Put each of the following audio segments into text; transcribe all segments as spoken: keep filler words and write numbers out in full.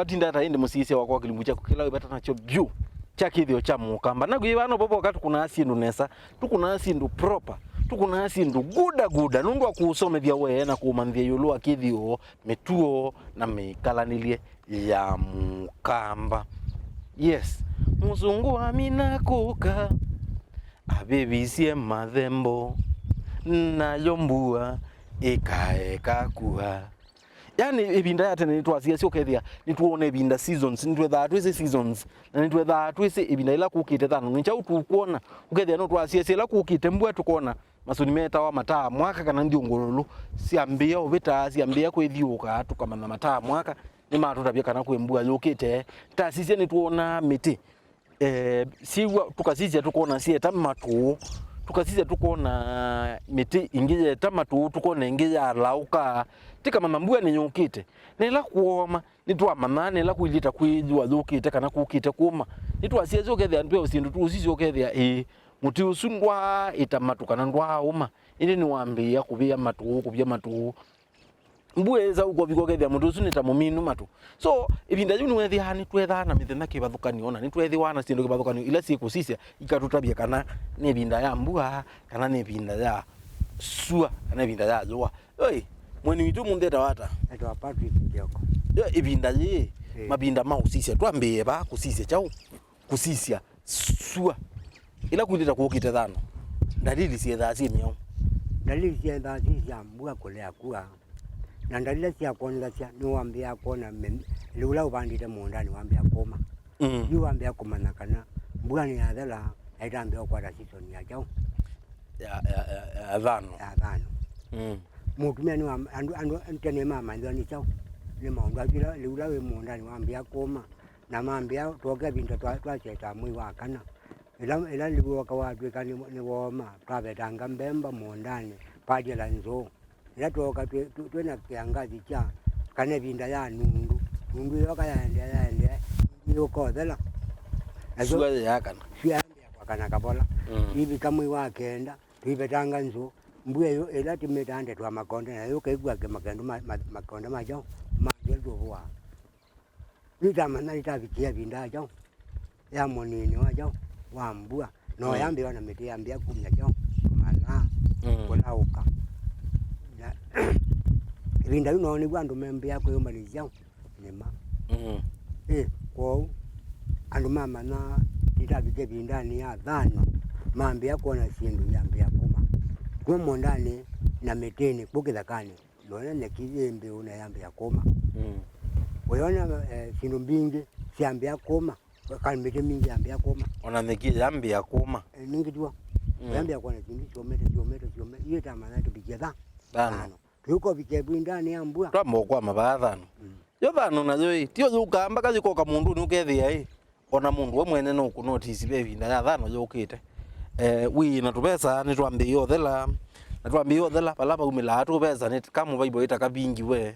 Atinda ata ĩndĩ mũsisya wakwa kĩlungu kyaku kĩla wĩ vata nakyo vyũ kya kĩthĩo kya mũkamba. Na kwĩ vano vovoka tũkũnaa syĩndũ nesa, tũkũnaa syĩndũ proper, tũkũnaa syĩndũ guda guda, nũndũ wa kũũsomethya wee na kũũmanyĩthya ĩũlũ wa kĩthĩo, mĩtuo, na mĩkalanĩlye ya mũkamba. Yes. Mũsũngũ wamina kũka, avĩvisye mathembo, nayo mbua ĩkaeka kua. Yani, ĩvinda ya tene nĩtwasiasya ũkethĩa nĩtwona ĩvinda seasons, nĩtwethaa twĩsĩ seasons, na nĩtwethaa twĩsĩ ĩvinda ĩla kũkĩte thano. Nĩ kyaũ tũkwona? Ũkethĩa no twasiasya ĩla kũkĩte mbua, tũkona masũni metawa mataa mwaka kana nthĩũngũlũlũ syambĩĩa ũvĩta, syambĩĩa kwĩthyũũka, tũkamanya mataa mwaka nĩmatũtavya kana kwĩ mbua yũkĩte. Tasisya nĩtwonaa mĩtĩ, eh, syĩw'a, tũkasisya tũkona syeta matũũ, tũkasisya tũkona mĩtĩ ĩngĩ yeta matũũ, tũkona ĩngĩ yalaũka, tĩkamanya mbua nĩyũkĩte. Na ĩla kwooma, nĩtwamanyaa na ĩla kũilyĩ ta kwĩthĩwa yũkĩte kana kũkĩte kũma. Nĩtwasiasya ũkethĩa ve syĩndũ tũũsisya ũkethĩa, ĩĩ, mũtĩ ũsu ndwaaĩta matũ kana ndwaaũma, ĩndĩ nĩwambĩĩa kũvĩa matũũ, kũvya matũũ. Mbua ĩsa ũkovika ũkethĩa mũtĩ ũsu nĩ ta mũminu matũ. So, ĩvinda yĩu nĩwethĩaa nĩtwethaa na mĩthenya kĩvathũkany'o, na nĩtwethĩwa na syĩndũ kĩvathũkany'o ila syĩkũsisya ikatũtavya kana nĩ ĩvinda ya mbua, kana nĩ ĩvinda ya sua, kana ĩvinda ya yũa. Oi, mweni witũ mũnthĩ etawa ata? Etawa Patrick Kioko. Yo, ĩvinda yĩĩ, ĩĩ, mavinda ma ũsisya, twambĩĩe vaa kũsisya kyaũ? Kũsisya sua. Ĩla kwilĩte kũkĩte thano, ndalili syĩthaa syĩ myaũ? Ndalili syĩthaa syĩ sya mbua kũlea kua, na ndalili sya kwonethasya nĩwambĩĩa kwona mĩm-, lĩu ũla ũvandĩte mũũndanĩ wambĩĩa kũma. Mm. Yu wambĩĩa kũmanya kana mbua nĩyathela, na ĩtambĩĩa ũkwata season ya kyaũ? Ya, ya, ya, ya thano. Ya thano. Mm. Mũtumĩa nĩ wa, andũ, andũ tene mamanyĩthwa nĩ kyaũ? Nĩ maũndũ asu ila, lĩu ũla wĩ mũũndanĩ wambĩĩa kũma. Na mambĩa, twooka ĩvinda twa-, twasyetaa mwei wa kana. Ĩla, ĩla lĩu wooka watw'ĩka nĩ, nĩ wooma, twavetanga mbemba mũũndanĩ, padyela nzũũ. Ĩla twooka twĩ, twĩ, twĩ na kĩangazi kya kana ĩvinda ya nundu, nundu yooka yaendea, yaendea, nundu yũka ũthela. Nasyo sua yĩakana. Sua yambĩa kwakana kavola. Mm. Ivika mwei wa kenda, tũivetanga nzũũ. Mbua ĩyo ĩla tĩmĩtaa ndeto ya makonde, na yũka ĩkua ke makendo ma, ma, makonde ma kyaũ, ma nzũũ tũvũaa. Nĩtamanya nĩtavikĩa ĩvinda ya kyaũ, ya mũnini wa kyaũ, wa mbua. No, mm, yambĩwa na mĩtĩ yambĩa kumya kyaũ, malaa, mm, kũlaũka. Na ĩvinda yu no nĩw'o andũ membĩa kwĩyũmbanĩsya kyaũ, nĩma. Mm. Ĩ, kwoou, andũ mamanya nĩtavikĩa ĩvindanĩ ya thano, mambĩa kwona syĩndũ yambĩa kũma. Kuma mũũndanĩ na mĩtĩnĩ, kũu kĩthakanĩ. Nona nyeki yĩ mbĩũ na yambĩa kũma. Mm. Ũyona, eh, syĩndũ mbingĩ syambĩa kũma, kana mĩtĩ mingĩ yambĩa kũma. Ona nyeki yambĩa kũma. Eh, nĩngĩtiwa. Mm. Yambĩa kwona syĩndũ syũmĩte, syũmĩte, syũmĩte. Iyo ĩtamanya tũvikie tha-, thano. Thano. Tũikovikia ĩvindanĩ ya mbua. Twamba ũkwama vaa thano. Mm. Yo thano nayo ĩ, tiyo yũkaa mbaka yĩkoka mũndũnĩ ũkethĩa ĩ, ona mũndũ we mwene nũkũnotisi ve ĩvinda ya thano yũkĩte. Eh, wĩ na tũvesa nĩtwambĩĩe ũthela, na twambĩĩe ũthela vala vaumĩlaa tũvesa nĩ kamũvaivo ĩta kavingi we.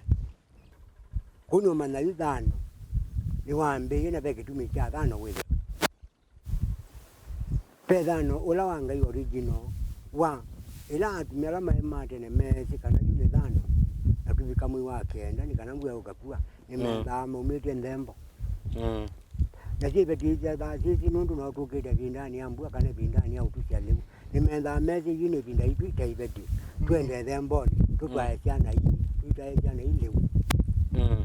Kũu nũmanya yu thano nĩwambĩĩe na ve kĩtumi kya thano wĩthĩwa. Ve thano ũla wa Ngai original wa ĩla atumĩa ala maĩ ma tene meesĩ kana yu nĩ thano, na tũvika mwei wa kenda nĩ kana mbua ũkakua, nĩmendaa, mm, maumĩtye nthembo. Mm. Na syĩ iveti syĩthaa syĩsĩ nũndũ no tũkĩte ĩvindanĩ ya mbua kana ĩvindanĩ ya ũtusya lĩu. Nĩmendaa mesĩ yu nĩ ĩvinda yitũ ta iveti. Mm. Twende ĩthembonĩ, tũtwae, mm, syana ii, tũitwae syana ii lĩu. Mm.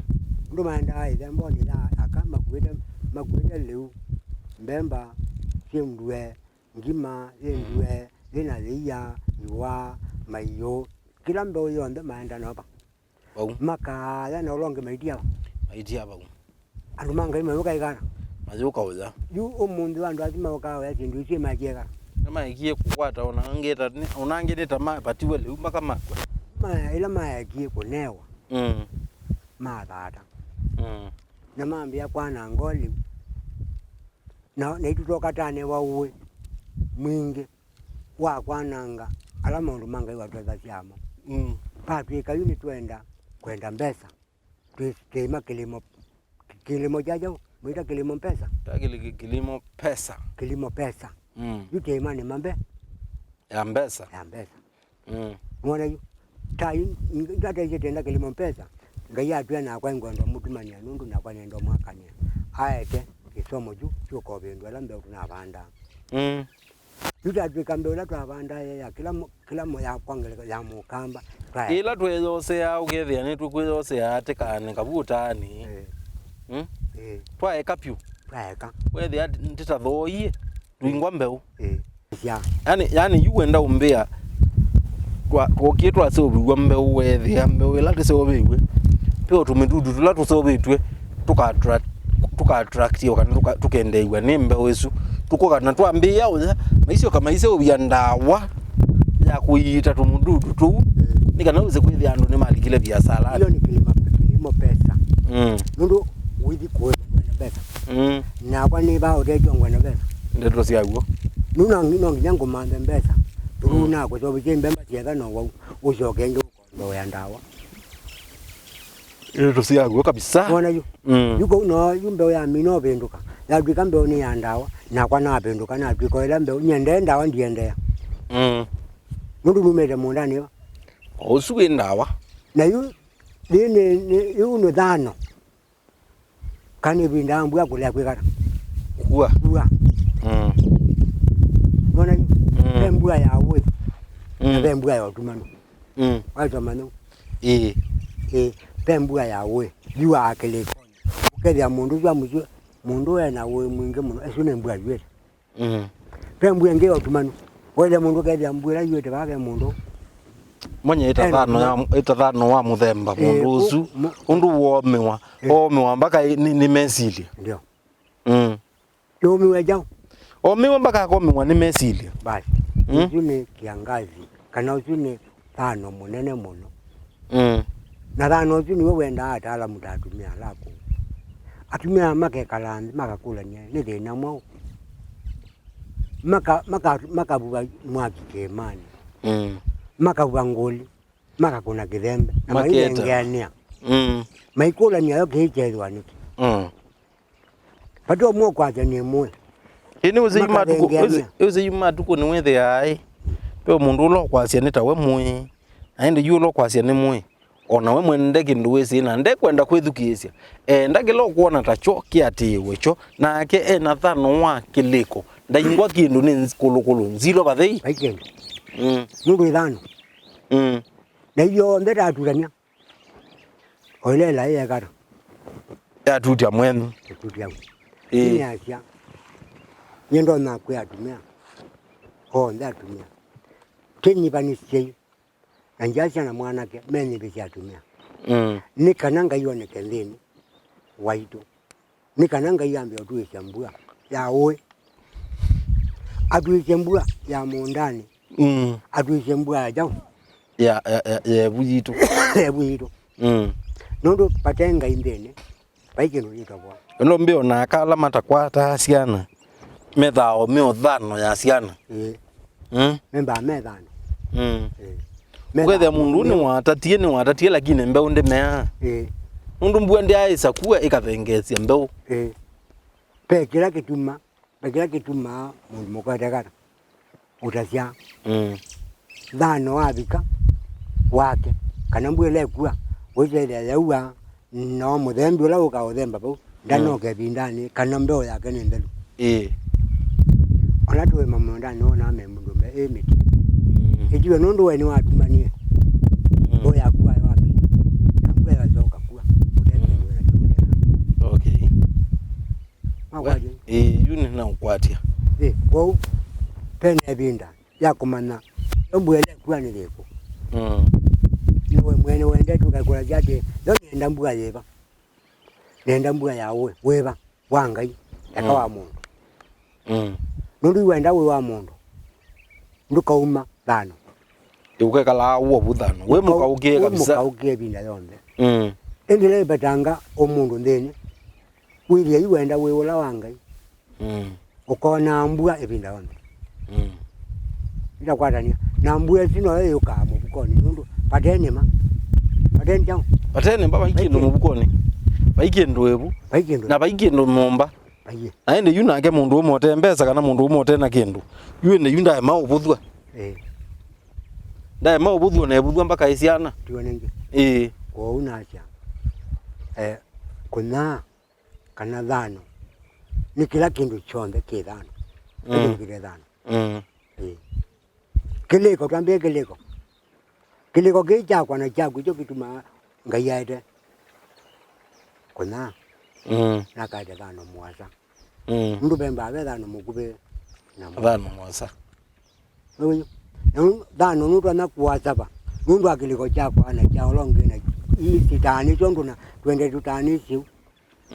Andũ maendaa ĩthembonĩ ya aka makuĩte, makuĩte lĩu. Mbemba syĩ ndue, ngima yĩ ndue, yĩ na yĩia, iwa, maiũ, kĩla mbeũ yonthe maenda nova. Vau. Makaya na ũla ũngĩ maitia va? Maitia vau. Andũ ma Ngai mayũka ĩkana? Mayũka ũya. Yu ũmũnthĩ wa andũ asu maũkaa ũya syĩndũ isu maekie ĩkana? Nĩmaekie kũkwata, ona angĩ ta, ona angĩ nĩ ta mapatiwe lĩu mpaka makwa. Maya, ĩla maekie kũnewa. Mm. Mathata. Mm. Na mambĩa kwananga lĩu. Na, naitũ tũkatanĩwa ũĩ mwingĩ wa kwananga ala maũndũ ma Ngai watwethasya mo. Mm. Patwĩka yu nĩtwenda kwenda mbesa. Twĩ-, twĩma kĩlĩmo, kĩlĩmo kya kyaũ? Mwĩta kĩlĩmo mbesa? Ta kĩlĩ-, kĩ-, kĩlĩmo pesa. Kĩlĩmo pesa. Mm. Yu twĩma nĩma mbe-, ya mbesa. Ya mbesa. Mm. Mwona yu? Ta yu, ndataisye tenda kĩlĩmo mbesa. Ngai atwĩa nakwa ngwenda mũtumania nũndũ nakwa nenda mwakania. Aete kĩsomo kyu kyũkovĩndwa ĩla mbeũ tũnavandaa. Mm. Yu tatwĩka mbeũ ĩla twavandaa ya kĩla mũ-, kĩla mũ-, ya kwa ngeleka ya mũkamba. Twaeka. Ĩla tweyoseaa ũkethĩa nĩtũkwĩyoseaa atĩkaane kavu ũtaani. Eh. Mm? Eh. Twaeka pyũ. Twaeka. Wethĩa ndĩtathooie. Tũingwa mbeũ. Ĩĩ. Sya. Yani, yani yu wenda ũmbĩa, twa-, twokie twaseũvĩw'a mbeũ, weethĩa mbeũ ĩla tũseũvĩw'e, twĩ o tũmĩdudu tũla tũseũvĩtw'e, tũka attract-, tũka attractiwa kana tũka-, tũkendeew'a nĩ mbeũ ĩsu. Tũkoka na twambĩĩa ũya, maisyoka maiseũvya ndawa ya kũiita tũmĩdudu tũu, nĩ kana wĩse kwĩthĩa andũ nĩmalikile viasalanĩ. Hiyo ni kilimo, kilimo pesa. Mm. Nũndũ ũithi kũĩma, nũndũ mbesa. Mm. Nakwa nĩ va ũtethyo ngwenda mbesa. Ndeto sya w'o. Nũndũ no ngi-, no nginya ngũmanthe mbesa. Tũu mm, nakũseũvĩsya mbemba syetha no wau. Ũsyoke ĩngĩ ũkombe ya ndawa. Ndeto sya w'o kabisa. Wona yu? Mm. Yu kũu no yu mbeũ ya mina ũvĩndũka. Yatw'ĩka mbeũ nĩ ya ndawa. Nakwa navĩndũka natw'ĩka ĩla mbeũ. Nyendee ndawa ndiendea. Mm. Nũndũ numĩte mũũndanĩ va. O ũsu wĩ ndawa. Na yu, yĩ nĩ, nĩ, yu nĩ thano. Kana ĩvinda ya mbua kũlea kwĩkata. Kua. Kua. Mm. Nona yu? Mm. Ve mbua ya ũĩ. Na mm, ve mbua ya ũtumanu. Mm. Waisoma nũ? Ĩĩ. Ĩĩ, ve mbua ya ũĩ. Yuaa kĩlĩkonĩ. Ũkethĩa mũndũ ũsu amũsyo, mũndũ ũyũ ena ũĩ mwingĩ mũno. Ĩsu nĩ mbua yuĩte. Mm. Ve mbua ĩngĩ ya ũtumanu. Wethĩa mũndũ ũkethĩa mbua ĩla yuĩte vaa ve mũndũ. Monye ĩtathano ya, ĩtathano wa mũthemba, eh, mũndũ ũsu, ũndũ woomiwa, eh, woomiwa mpaka nĩ, nĩ mesilye. Ndio. Mm. Nĩũmiwe kyaũ? Omiwe mpaka akomiwa nĩ mesilye. Basi. Mm. Ũsu nĩ kiangazi, kana ũsu nĩ thano mũnene mũno. Mm. Na thano ũsu nĩw'o wendaa ataalamu ta atumĩa ala akũũ. Atumĩa aa makekala nthĩ makakũlany'a nĩ thĩna mwaũ? Maka-, maka-, makavuva mwaki kĩĩmanĩ. Mm. Makavuva ngũli, makakũna kĩthembe, na maketa, mailengeanĩa. Mm. Maikũlany'a yo kĩĩ kyethĩwa nĩkĩ? Mm. Vate ũmwe ũkwasya nĩ mũĩ. Ĩ nĩ ũsĩ yu matukũ, makalengeanĩa. Ũsĩ, ũsĩ yu matukũ nĩwĩthĩaa ĩ, ve mũndũ ũla ũkwasya nĩ tawe mũĩ, na ĩndĩ yu ũla ũkwasya nĩ mũĩ, o na we mwene nde kĩndũ wĩsĩ, na ndekwenda kwĩthukĩĩsya. Enda kĩla ũkwona ta kyo kĩatĩĩwe kyo, nake e na thano wa kĩlĩko, ndaingwa kĩndũ nĩ nz-, kũlũkũlũ, nzilo vathei. Vai kĩndũ. Mm. Nũndũ ĩthano. Mm. Na ithyonthe tatutania. O ĩla ĩlaĩ yekata. Yatutya mwenyu. Ĩtutya. Ĩĩ. Nĩasya, nyie ndonya kwĩ atumĩa. Onthe atumĩa. Twĩnyivanĩsyei. Na ngyasya na mwanake, menyivĩsye atumĩa. Mm. Nĩ kana Ngai oneke nthĩnĩ waitũ. Nĩ kana Ngai ambe ũtwĩsya mbua ya ũĩ. Atwĩsye mbua ya mũũndanĩ. Mm. Atwĩsye mbua ya kyaũ? Ya, ya, ya, ya ĩvu yitũ. Ya ĩvu yitũ. Mm. Nũndũ vate Ngai nthĩnĩ, vai kĩndũ kĩtovoa. Ĩno mbĩo na aka ala matakwataa syana, methaa o mĩo thano ya syana. Ĩĩ. Mm. Membaa me thano. Mm. Ĩĩ. Ũkethĩa mũndũ ũũ nĩwatatie, nĩwatatie, lakini mbeũ ndĩmeaa. Ĩĩ. Nũndũ mbua ndĩaaĩsa kua ĩkathengeesya mbeũ. Ĩĩ. Ve kĩla kĩtuma, ve kĩla kĩtumaa mũndũ mũkwete kana ũtasya. Mm. Thano wavika wake, kana mbua ĩla ĩkua, wĩsethĩa yaua, no mũthembi ũla ũkaũthemba vau, ndanoka ĩvindanĩ, kana mbeũ yake nĩ nthelu. Ĩĩ. Ona tũĩma mũũndanĩ wonaa me mũndũ me ĩ mĩtĩ. Mm. Ĩtiwe nũndũ we nĩwatumanie. Mm. Mbeũ yaku waĩ wamina. Na mbua ĩgacoka kua. Ũte kĩndũ wĩna kĩũndena. Okay. Makwatya. Ĩĩ, yu nĩnaũkwatya. Ĩ, kwoou, pena ĩvinda ya kũmanya yo mbua ĩla ĩkua nĩ yĩkũ. Mm. Nĩwe mwene wendete ũkaĩkũlasya atĩ, yo nĩenda mbua yĩva? Nĩenda mbua ya ũĩ, wĩva? Wa Ngai, eka wa mũndũ. Mm. Nũndũ wenda wĩ wa mũndũ, ndũkauma thano. Ũkekalaa w'o vu thano. Wĩ mũkaũkĩe kabisa. Wĩ mũkaũkĩe ĩvinda yonthe. Mm. Ĩndĩ ĩla ĩvetanga ũmũndũ nthĩnĩ, wĩthĩa yu wenda wĩ ũla wa Ngai. Mm. Ũkonaa mbua ĩvinda yonthe. Mm. Itakwatania. Na mbua ĩsu noyo yũkaa mũvukonĩ, nũndũ vate nĩma. Vate njaũ. Vate nĩma, vai kĩndũ mũvukonĩ. Vai kĩndũ ĩvu. Vai kĩndũ. Na vai kĩndũ nyũmba. Aiye. Na ĩndĩ yu nake mũndũ ũmwe ũte mbesa kana mũndũ ũmwe ũte na kĩndũ. Yu ĩndĩ yu ndaema ũvũthw'a. Eh. Ndaema ũvũthw'a na ĩvũthw'a mpaka ĩ syana. Tiwa nĩngĩ. Ĩĩ. Kwoou nasya, Eh, kũnyaa kana thano. Nĩ kĩla kĩndũ kyonthe kĩ thano. Mm. Kĩndũ kĩte thano. Mm. Ĩĩ. Kĩlĩko, twambĩe kĩlĩko. Kĩlĩko kĩĩ kyakwa na kyaku, kyo kĩtumaa Ngai aete kũnyaa. Mm. Na akaete thano mũasa. Mm. Nũndũ ve mbaa ve thano mũkuvĩ na mũasa. Thano mũasa. Ũyũ. Na thano nũtonya kũasa va. Nũndũ wa kĩlĩko kyakwa na kya ũla ũngĩ na ii sitaanĩtw'e ũndũ na twende tũtaanĩsye ũu.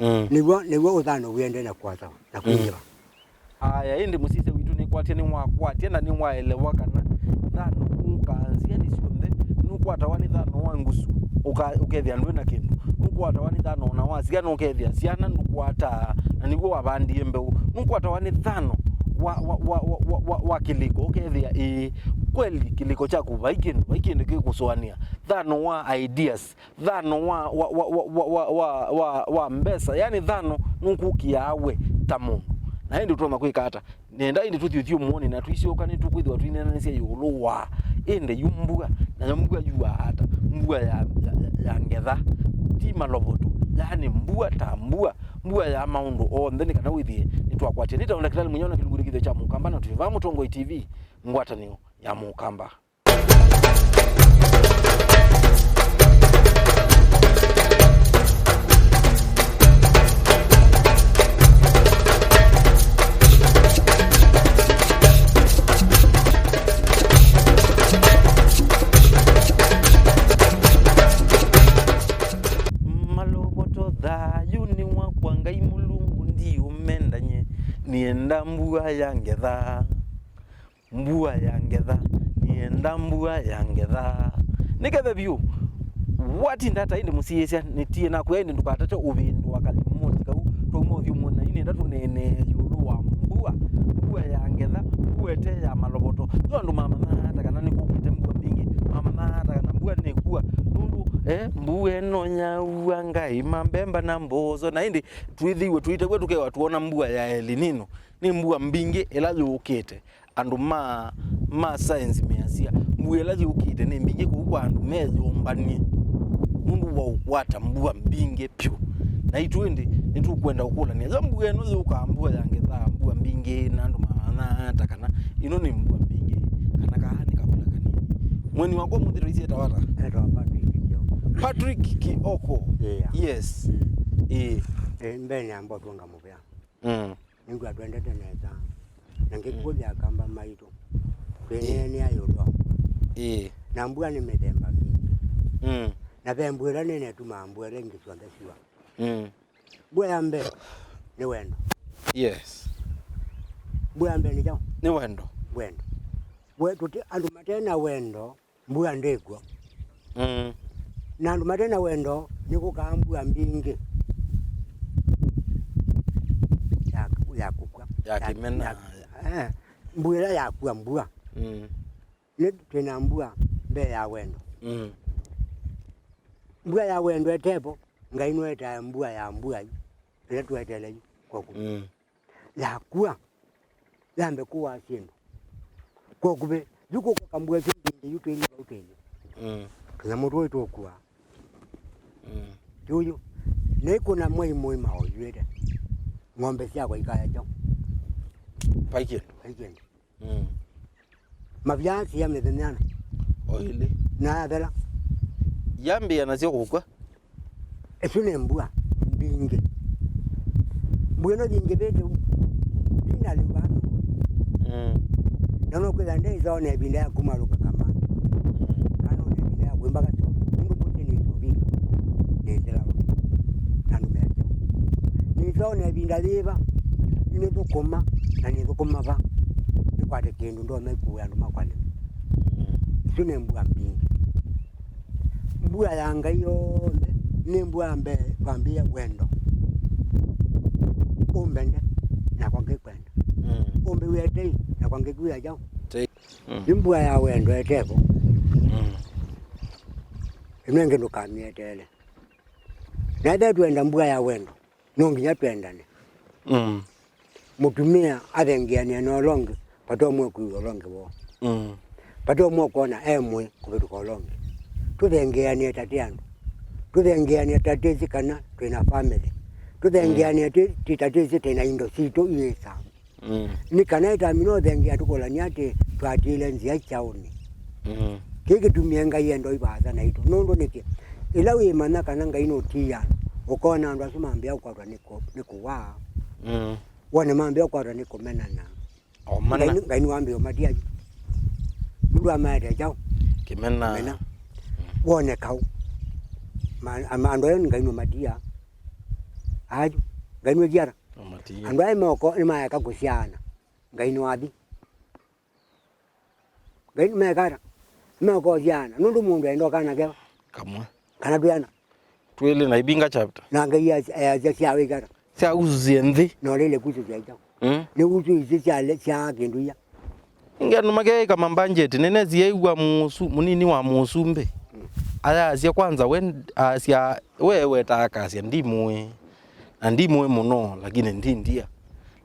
Mm. Nĩw'o, nĩw'o ũthano wĩende na kũasa na kwĩyĩva. Aya, ĩndĩ mũsisya witũ nĩkwatya nĩwakwatya na nĩwaelewa kana thano ũkanzĩa nĩ syonthe. Nũkwatawa nĩ thano wa ngusu, ũka-, ũkethĩa ndwĩ na kĩndũ. Nũkwatawa nĩ thano ona wa syana, ũkethĩa syana ndũkwataa, na nĩw'o wavandie mbeũ. Nũkwatawa nĩ thano wa, wa, wa kĩlĩko, ũkethĩa ĩĩ, kweli kĩlĩko kyaku vai kĩndũ, vai kĩndũ kĩkũsũanĩa. Thano wa ideas, thano wa, wa, wa, wa mbesa, yani thano nũkũkĩaa we ta mũndũ. Na ĩndĩ ũtonya kwĩka ata? Nenda ĩndĩ tũthiũthiũmũonĩ na tũisyoka nĩtũkwĩthĩwa twĩneenanĩsya ĩũlũ wa ĩndĩ yu mbua, nayo mbua yuaa ata? Mbua ya, ya, ya, ya ngetha, ti malovoto, yani mbua ta mbua, mbua ya maũndũ onthe, nĩ kana wĩthĩe nĩtwakwatya. Nĩtawa Ndakĩtalĩ Mũnyao na kĩlungu nĩ kĩthĩo kya Mũkamba, na twĩ vaa Mũtongoi T V, ngwatanĩo ya Mũkamba. Malovoto thayũ nĩ wakwa Ngai Mũlungu ndiũmenda nye, nĩenda mbua ya ngetha. Mbua ya ngetha, nĩenda mbua ya ngetha. Nĩ kethe vyũ, watinda ata ĩndĩ mũsiĩĩsya, nĩtie nakwĩa ĩndĩ ndũkatate ũvĩndũa kalimoti kau twauma ũthyũmũnĩ, na yu nĩenda tũneenee ĩũlũ wa mbua, mbua ya ngetha, mbua ĩte ya malovoto. Yo andũ mamanyaa ata kana nĩkũkĩte mbua mbingĩ? Mamanyaa ata kana mbua nĩkua? Nũndũ, eh, mbua ĩno yaua Ngai mambemba na mboso, na ĩndĩ twĩthĩiwe tũitew'a tũkewa tuona mbua ya El Nino. Nĩ mbua mbingĩ ĩla yũkĩte. Andũ ma, ma science measya, mbua ĩla yũkĩte nĩ mbingĩ kũu kwa andũ meyũmbany'e nũndũ wa ũkwata mbua mbingĩ vyũ. Naitũ ĩndĩ nĩtũkwenda kũkũlany'a, yo mbua ĩno yũkaa, mbua ya ngetha, mbua mbingĩ, na andũ mamanyaa ata kana ĩno nĩ mbua mbingĩ, kana kaa nĩ kavula kanini? Mweni wakwa mũnthĩ twaisye etawa ata? Etawa Patrick Kioko. Patrick Kioko. Yeah. Yes. Mm. Ĩĩ. Eh, mbee nĩamba ũtũnga mũvea. Mm. Nĩngw'a twendete nesa. Na ngĩkũlya akamba maitũ, twĩneenea ĩũlũ wa mbua. Ĩĩ. Na mbua nĩ mĩthemba mingĩ. Mm. Na ve mbua ĩla nene ĩtumaa mbua ĩla ĩngĩ syonthe syũa. Mm. Mbua ya mbee nĩ wendo. Yes. Mbua ya mbee nĩ kyaũ? Nĩ wendo. Wendo. We, tũti, andũ mate na wendo, mbua ndĩkw'o. Mm. Na andũ mate na wendo, nĩkũkaa mbua mbingĩ ya, ya kũkw'a. Ya, ya kĩmena. Ya, eh, mbua ĩla yakw'a mbua. Mm. Nĩ twĩ na mbua mbee ya wendo. Mm. Mbua ya wendo ĩtevo, Ngai nũetae mbua ya mbua yu, ĩla tũeteele yu kw'oku. Mm. Yakw'a, yambe kũaa syĩndũ. Kwa ũkuvĩ, yu kũka kambua ĩsu mbingĩ yu twĩlĩ vau twĩlĩ. Mm. Tũnyamũ tũĩ tũkua. Mm. Yuyu, nĩkũna mwei mũima oyuĩte. Ng'ombe syakwa ikaya kyaũ? Vai kĩndũ. Vai kĩndũ. Mm. Mavya asia mĩthenya ĩna. O ĩlĩ. Na yathela. Yambĩĩa nasyo kũkw'a. Ĩsu nĩ mbua mbingĩ. Mbua ĩno yingĩvĩte ũu, ĩna lĩu vaa nyũmba. Mm. Na nũkwĩthĩa ndĩĩsoo na ĩvinda ya kumalũka kamanu. Mm. Kana ona ĩvinda ya kwĩmba kasoo. Nũndũ mbũtĩ nĩ ĩsoo vingi. Nĩsĩlawa. Na andũ mekya ũu. Nĩsoo na ĩvinda yĩva, nĩthũkũma, na nĩthũkũma va. Nĩkwate kĩndũ ndonya ikuwe andũ makwa nĩ. Mm. Isu nĩ mbua mbingĩ. Mbua ya Ngai yonthe nĩ mbua ya mbee kwambĩĩa wendo. Ũmbende, nakwa ngĩkwenda. Mm. Ũmbĩw'e tei, nakwa ngĩkwĩa kyaũ? Tei. Mm. Nĩ mbua ya wendo ĩtevo. Mm. Ĩno ĩngĩ ndũkamĩeteele. Na ĩthe twenda mbua ya wendo, no nginya twendane. Mm. Mũtumĩa athengeanĩa na ũla ũngĩ, vate ũmwe kwĩw'a ũla ũngĩ woo. Mm. Vate ũmwe ũkona e mũĩ kũvĩtũka ũla ũngĩ. Tũthengeanĩe ta tĩ andũ. Tũthengeanĩe ta twĩsĩ kana twĩ na family. Tũthengeanĩa twĩ, twĩ ta twĩsĩ twĩ na indo sitũ iĩsaa. Mm. Nĩ kana ĩtamina ũthengia tũkũlany'a atĩ twatĩĩle nzĩa kyaũnĩ. Mm. Kĩĩ kĩtumie Ngai enda ũivaasa naitũ. Nũndũ nĩkĩ? Ĩla wĩmanya kana Ngai nũtiaa, ũkona andũ asu mambĩa ũkwatwa nĩ kũ-, nĩ kũwaa. Mm. Wone mambĩa ũkwatwa nĩ kũmenana. O mana. Ngai, Ngai nĩwambĩĩe ũmatia yu. Nũndũ amaete kyaũ? Kĩmena. Kĩmena. Wone kaũ. Ma-, ama-, andũ ayo Ngai nũmatia. Ayu. Ngai nũĩkia ata? Ũmatia. Andũ aya moko nĩmaeka kũsyaana. Ngai nĩwathi. Ngai nĩmeka ata? Nĩmeka ũsyaana. Nũndũ mũndũ enda ũkana kewa. Kamwe. Kana twĩana. Twĩlĩ na ivinga chapter. Na Ngai easya syawĩka ata? Syausũsye nthĩ. Na ũlĩle kusũsya kyaũ? Mm. Nĩusũisye sya, sya kĩndũ ia. Ingi andũ makeĩka mambangeti, nĩnesie ĩw'a mũsu-, mũnini wa mũsumbĩ. Mm. Ayasya kwanza we, asya, we wetaa kasya ndimũĩ. Na ndimũĩ mũno, lakini ndi ndia.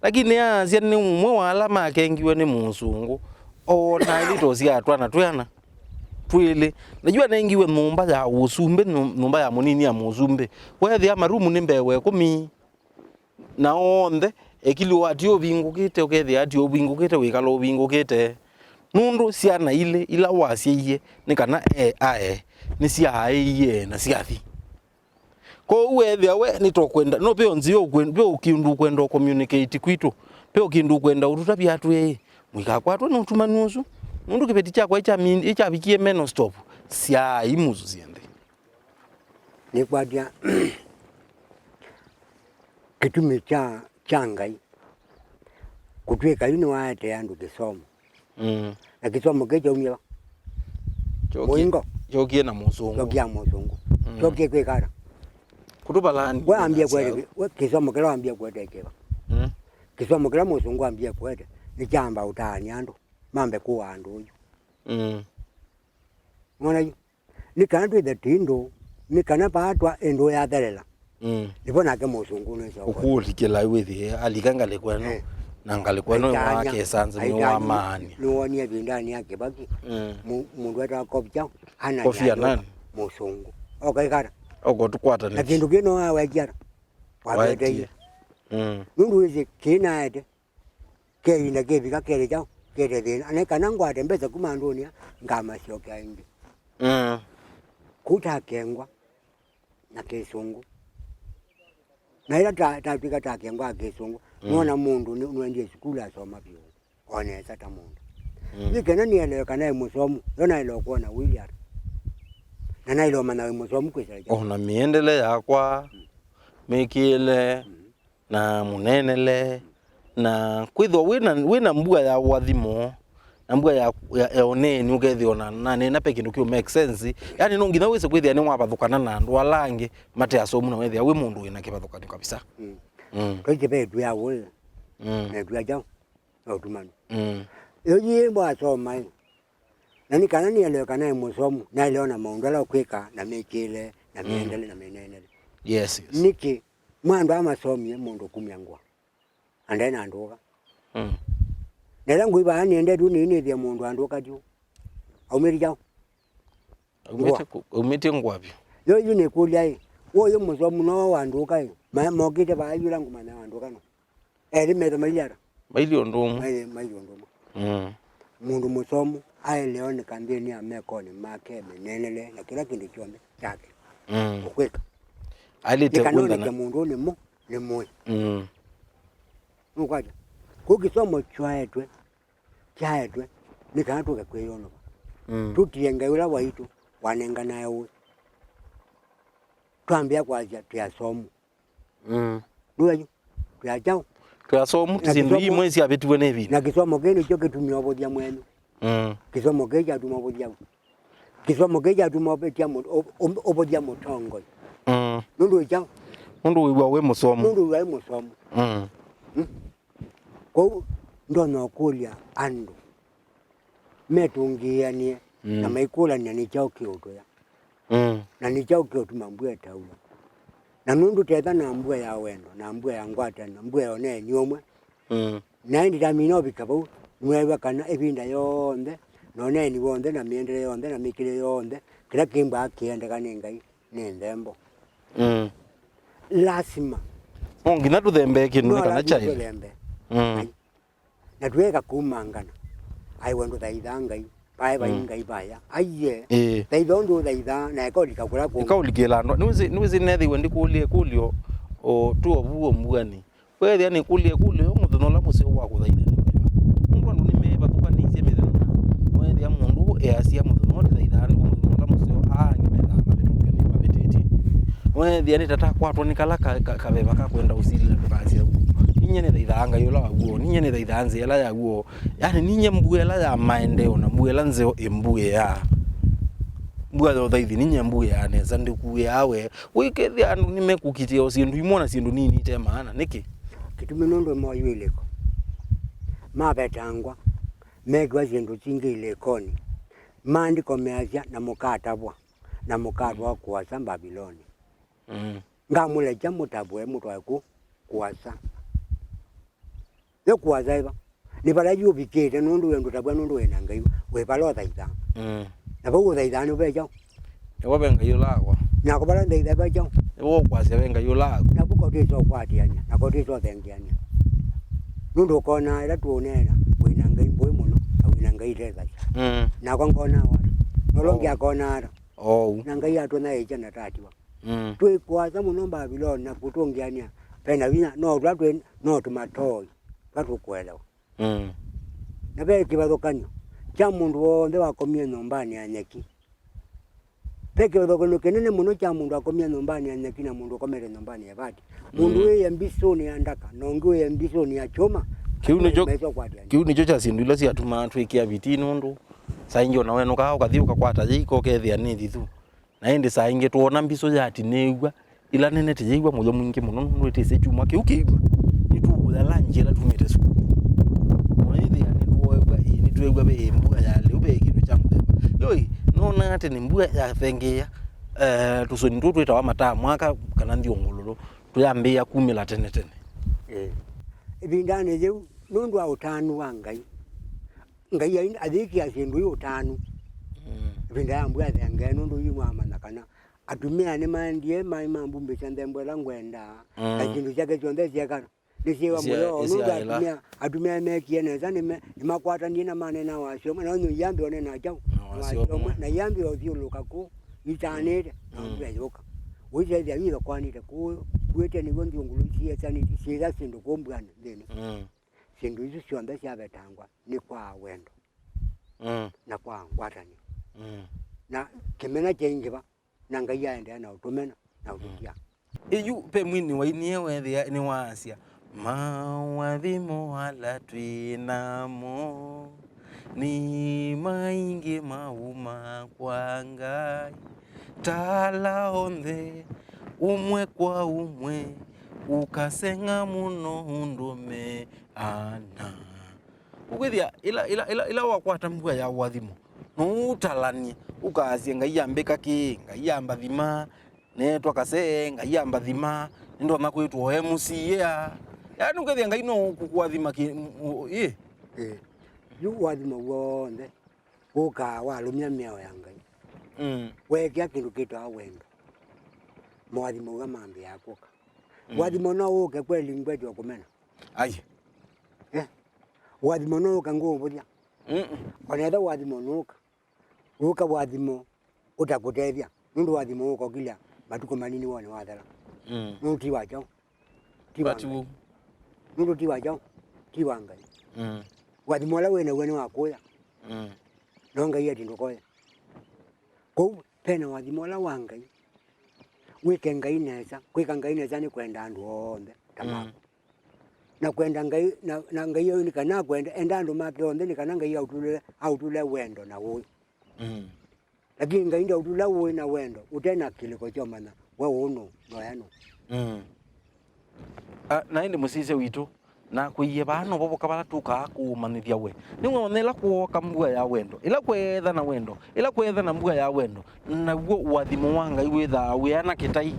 Lakini asya nĩ ũmwe wa ala makengiwe nĩ mũsũngũ. Oona ilito sya twana twĩana. Twĩlĩ. Na yu anengiwe nyũmba ya ũsumbĩ, nyũ-, nyũmba ya mũnini ya mũsumbĩ. Weethĩa marumu nĩ mbee wa ĩkũmi. Na onthe, ekilĩ wati ũvingũkĩte, ũkethĩa ati ũvingũkĩte, wĩkala ũvingũkĩte. Nũndũ syana ilĩ ila wasyaie nĩ kana e ae, nĩsyaaĩie na syathi. Kwoou weethĩa we nĩtũkwenda, no ve nzĩa ũkwenda, ve kĩndũ ũkwenda ũ communicate kwitũ, ve kĩndũ ũkwenda ũtũtavya atwĩe, mũikakwatwe nĩ ũtumanu ũsu, nũndũ kĩveti kyakwa ĩkyami-, ĩkyavikie menostop, syaai musũsye nthĩ. Nĩkwatya kĩtumi kya, kya Ngai kũtw'ĩka yu nĩwaetee andũ kĩsomo. Mm. Na kĩsomo kĩu kyaumie va? Kyokie, mũingo. Kyokie na mũsũngũ. Kyokie na mũsũngũ. Mm. Kyokie kwĩka ata? Kũtũvalani. We ambie kwete, we kĩsomo kĩla wambie kwete kĩva? Mm. Kĩsomo kĩla mũsũngũ ambie kwete nĩ kyamba ũtaania andũ mambe kũa andũ ũyu. Mm. Mwana yu. Nĩ kana twĩthe twĩ ndũũ, nĩ kana vaatwa ĩndũũ yathelela. Mm. Nĩvo nake mũsũngũ nĩsya ũkũlikĩla wĩthĩe alika ngalĩko ĩno, eh, na ngalĩko ĩno aitanya, wakesanza nĩ aitanya, wamaania. Nĩwonie ĩvindanĩ ya Kĩvaki, mm, mu-, mũndũ etawa Kofi kyaũ? Kofi Annan. Annan. Mũsũngũ. Okaikata. Okotũkwatanĩsya. Na kĩndũ kĩno wawekia ata? Wawetie. Wawetie. Mm. Nũndũ wĩsĩ kĩnaete. Keĩnda kĩvika kete kyaũ? Kete thĩna. Na kana ngwate mbesa kuma andũnĩ aa, ngamasyokea ĩngĩ. Mm. Kũu takengwa na kĩsũngũ. Na ĩla ta-, tatw'ĩka takengwa na kĩsũngũ, mm, nũona mũndũ nĩ-, nũendie sukulu asoma vyũ. O nesa ta mũndũ. Mm. Nĩ kana nĩelewe kana e mũsomu, yo naĩle kwona wĩlĩ ata. Na naĩle ũmanya wĩ mũsomu kwĩsĩla kyaũ. O na mĩendele yakwa, mm, mĩkĩĩle, mm, na mũneenele, na kwĩthĩwa wĩna, wĩna mbua ya ũathimo, na mbua ya, ya, ya ũneeni, ũkethĩwa na, naneena ve kĩndũ kĩũ make sense. Yani, no nginya wĩse kwĩthĩa nĩwavathũkana na andũ ala angĩ mate asomu, na wethĩa wĩ mũndũ wĩna kĩvathũkanyo kabisa. Mm. Mm. Twaitye ve ĩtu ya ũĩ, mm, na ĩtu ya kyaũ? Na ũtumanu. Mm. Yo yĩ mbwa asoma ĩ. Na nĩ kana nĩelewe kana e mũsomu, naelewa na maũndũ ala ũkwĩka, na mĩkĩĩle, na, mm, mĩendele, na mĩneenele. Yes, yes. Nĩkĩ? Mwa andũ aa masomie mũndũ kumya ngũa. Na nde na ndũka. Mm. Na ĩla ngũi vaa nĩendetwe nĩnĩthĩa mũndũ andũka tyu. Aumĩte kyaũ? Aumĩte ngũa. Ku-, aumĩte ngũa vyũ. Yo yu nĩkũlya ĩ, ũyũ mũsomu no wa ndũka ĩ? Ma-, mokĩte vaa yũla ngũmanya wa ndũka no. Elĩ metho mailye ata? Mailye ũndũ ũmwe. Mailye, mailye ũndũ ũmwe. Mm. Mũndũ mũsomu aelewa nĩ kanthĩnĩ ya mekonĩ make, mĩneenele, na kĩla kĩndũ kyonthe kyake. Mm. Ũkwĩka. Ailĩte nĩkanoneke kũndana. Mũndũ nĩ mũ-, nĩ mũĩ. Mm. Nũkwatya? Kũu kĩsomo kyaetwe, kyaetwe, nĩ kana tũke kwĩyonova. Mm. Tũtie Ngai ũla waitũ wanenganae ũĩ. Twambĩa kwasya twĩ asomu. Mm. Nĩw'o yu. Twĩ a kyaũ? Twĩ asomu, na syĩndũ kĩsomo imwe syavĩtiwe nĩ ĩvinda. Na kĩsomo kĩĩ nĩkyo kĩtumie ũvũthya mwenyu. Mm. Kĩsomo kĩĩ kyatuma ũvũthya. Kĩsomo kĩĩ kyatuma ũvĩtya mũ-, ũ-, ũ-, ũvũthya mũtongoi. Mm. Nũndũ wĩ kyaũ? Nũndũ wĩw'a wĩ mũsomu. Nũndũ wĩw'a wĩ mũsomu. Mm. Mm. Kwoou ndonya ũkũlya andũ metũngĩĩanĩe, mm, na maikũlany'a nĩ kyaũ kĩũtũya. Mm. Na nĩ kyaũ kĩũtuma mbua ĩtaua. Na nũndũ tetha na mbua ya wendo, na mbua ya ngwatanĩo, mbua ya ũneeni ũmwe. Mm. Na ĩndĩ tamina ũvika vau, nĩweew'a kana ĩvinda yonthe, na ũneeni w'onthe, na mĩendele yonthe, na mĩkĩle yonthe, kĩla kĩmbaa kĩendeka nĩ Ngai, nĩ nthembo. Mm. lasima. No nginya tũthembee kĩndũ nĩ kana kyaĩle. Tũthembe. Mm. Na twĩeka kumangana. Aiwe ndũthaithaa Ngai. Vae vai Ngai vaya. Aiye. Ĩĩ. Thaitha ũndũ ũthaithaa, na eka ũlika kũla kũngĩ. Eka ũlikĩla andũ. Nĩwĩsĩ, nĩwĩsĩ nethĩiwe ndĩkũlya ĩkũlyo, o, tu ovuo mbuanĩ. Weethĩa nĩkũlya ĩkũlyo yo mũthenya ũla mũseo wa kũthaitha nĩ wĩva? Nũndũ andũ nĩmevathũkanĩisye mĩthenya. Weethĩa mũndũ easya mũthenya ũla ndĩthaithaa nĩw'o mũthenya ũla mũseo, aa angĩ methaa mavĩtũke nĩmavĩtĩtye. Weethĩa nĩ tata akwatwa nĩ kala ka, ka, kaveva ka kwenda ũsilĩla ndũkasya ũu. Ninyie nĩthaithaa Ngai ũla wa w'o, ninyie nĩthaithaa nzĩa ĩla ya w'o. Yaani ninyie mbua ĩla ya maendeeo na mbua ĩla nzeo ĩmbuĩaa. Mbua ya ũthaithi ninyie mbuĩaa nesa, ndĩkuĩaa we. Ũikethĩa andũ nĩmekũkitĩa o syĩndũ imwe na syĩndũ nini ite maana. Nĩkĩ? Kĩtumi nũndũ moyũ ilĩko. Mavetangwa, mekĩwa syĩndũ syingĩ ilĩkonĩ. Maandĩko measya, na mũkatavwa, na mũkatwaa kũasa Mbaviloni. Mm. Ngamũlekya mũtavwe mũtwae kũ? Kũasa. Yo kũasa ĩva? Nĩ vala yu ũvikĩte, nũndũ we ndũtavw'a nũndũ wĩ na Ngai, wĩ vala ũthaithaa. Mm. Na vau ũthaithaa nĩ ve kyaũ? Nĩvo ve Ngai ũla wakwa. Nako vala nthaithaa ve kyaũ? Nĩvo ũkwasya ve Ngai ũla wakwa. Navu ko twĩsa ũkwatĩanĩa, nako twĩsa ũthengeanĩa. Nũndũ ũkonaa ĩla tũũneena, wĩ na Ngai mbũĩ mũno, na wĩ na Ngai ĩtethasya. Mm. Nakwa ngonaa wata. Nolo ũngĩ akonaa ata. Ou. Na Ngai atũnyaĩĩkya na tatiwa. Mm. Twĩ kũasa mũno Mbaviloni na kũtũngĩanĩa. Ve na vinya, no tũla twĩ, no tũmatoi, tũla tũkũelewa. Mm. Na ve kĩvathũkany'o kya mũndũ w'onthe wakomie nyũmbanĩ ya nyeki. Ve kĩvathũkany'o kĩnene mũno kya mũndũ akomie nyũmbanĩ ya nyeki na mũndũ ũkomete nyũmbanĩ ya ĩvati. Mũndũ Mm. wĩe mbisũnĩ ya ndaka, na ũngĩ wĩe mbisũnĩ ya kyũma. Kĩu nĩkyo, mesa ũkwatĩanĩa. Kĩu nĩkyo kya syĩndũ ila syatumaa twĩkĩa vitii, nũndũ saa ingĩ ona wenũkaa ũkathi ũkakwata yĩiko ũkethĩa nĩ thithu. Na ĩndĩ saa ingĩ twoona mbisũ yatinĩĩw'a, ĩla nene tĩyĩw'a mũyo mwingĩ mũno nũndũ ĩtĩsĩ kyumwa kĩu kĩiw'a, nĩtũkũya lanji ĩla tumĩte sukulu. Noĩthĩa nĩtwoew'a, ĩĩ, nĩtweew'a ve mbua ya lĩu, ve kĩndũ kya mũthemba. Yoi, nonaa tene mbua yathengeea, eh, tũsũni tũu twĩtawa mataa mwaka kana nthĩngũlũlũ, tũyambĩĩa kumĩla tene tene. Ĩĩ. Ĩvindanĩ yĩu, nũndũ wa ũtanu wa Ngai, Ngai ai-, ayĩkĩa syĩndũ ii ũtanu. Mm. Ĩvinda ya mbua ĩthengee, nũndũ yu mwamanya kana atumĩa nĩmaendie maĩ mambumbĩsya nthembo ĩla ngwendaa, na Mm. syĩndũ syake syonthe syeeka, nĩsyĩwa Nĩsya-, mũyo, nũndũ nĩsyaĩla. atumĩa, atumĩa mekie nesa, nĩme-, nĩmakwatanie na manena wasyo ũmwe, na ũnyũ iambĩa ũnena kyaũ? Na Na wasyo wasyo ũmwe. ũmwe, na iambĩa ũthyũlũka kũu, itanĩte, na Mm. mbua yũka. Ũisethĩa yu ĩthokwanĩte kũu, kuĩte nĩw'o nthĩngũlũ syĩesanĩtye, syĩya syĩndũ kũu mbuanĩ nthĩnĩ. Mm. Syĩndũ isu syonthe syavetangwa nĩ kwa wendo Mm. na kwa ngwatanĩo. Mm. Na kĩmena kyaingĩva, na Ngai aendeea na ũtũmena na ũtũtia. Ĩyu ve mwini wainie weethĩa nĩwaasya, maũathimo ala twĩ namo nĩ maingĩ mauma kwa Ngai, ta ala onthe ũmwe kwa ũmwe, ũkaseng'a mũno ũndũ me ana. Ũkwĩthĩa, ĩla, ĩla, ĩla, ĩla wakwata mbua ya ũathimo, no ũtalany'e, ũkaasye, "Ngai ambĩka kĩĩ, Ngai ambathima, neetwa kasee, Ngai ambathima, nĩndonya kwĩtwa M C A." Yaani, ũkethĩa Ngai no ũkũkũathima kĩ, m-, ũ-, ĩ? Ĩ. Yu ũathimo w'onthe wũkaa walũmya mĩao ya Ngai. Mm. Weekĩa kĩndũ kĩtawa wendo, moathimo ũga mambĩaa kũka. Mm. Ũathimo no ũke kweli ngwetyo kũmena? Ai. Eh? Ũathimo no ũke ngũũvũthya? Mm-mm. Ona ethwa ũathimo nũka, ũka ũathimo ũtakũtethya, nũndũ ũathimo ũkokilya matukũ manini wone wathela. Mm. Nũndũ ti wa kyaũ? Ti wa Ngai. Nũndũ ti wa kyaũ? Ti wa Ngai. Mm. Ũathimo ũla wĩ naw'o nĩ wa kũya. Mm. No Ngai eti ndũkoya. Kwoou, ve na ũathimo ũla wa Ngai. Wĩke Ngai nesa. Kwĩka Ngai nesa nĩ kwenda andũ onthe ta Mm. maku. Na kwenda Ngai, na, na Ngai ũyũ nĩ kana akwenda, enda andũ make onthe nĩ kana Ngai aũtũlĩle, aũtũlĩle wendo na ũĩ. Mm. Lakini Ngai ndaũtũla ũĩ na wendo ũte na kĩlĩko kyomanya we ũũ nũũ, noya nũũ. Mm. Ah, na ĩndĩ mũsisya witũ, nakwĩie vaa novo voka vala tũkaa kũũmanyĩthya we. Nĩwona ĩla kwooka mbua ya wendo, ĩla kweethana wendo, ĩla kweethana mbua ya wendo, naw'o ũathimo wa Ngai wĩthaa wĩana kĩtai.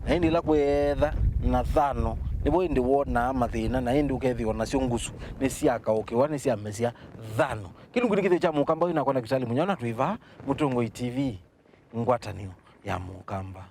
Na ĩndĩ ĩla kweetha na thano, nĩvo ĩndĩ wonaa mathĩna, na ĩndĩ ũkethĩwa nasyo ngusu nĩsyakaũkĩwa, nĩsyamesya thano. Kĩlungu nĩ kĩthĩo kya Mũkamba wĩ nakwa ndakĩtalĩ Mũnyao, na twĩ vaa Mũtongoi T V, ngwatanĩo ya Mũkamba.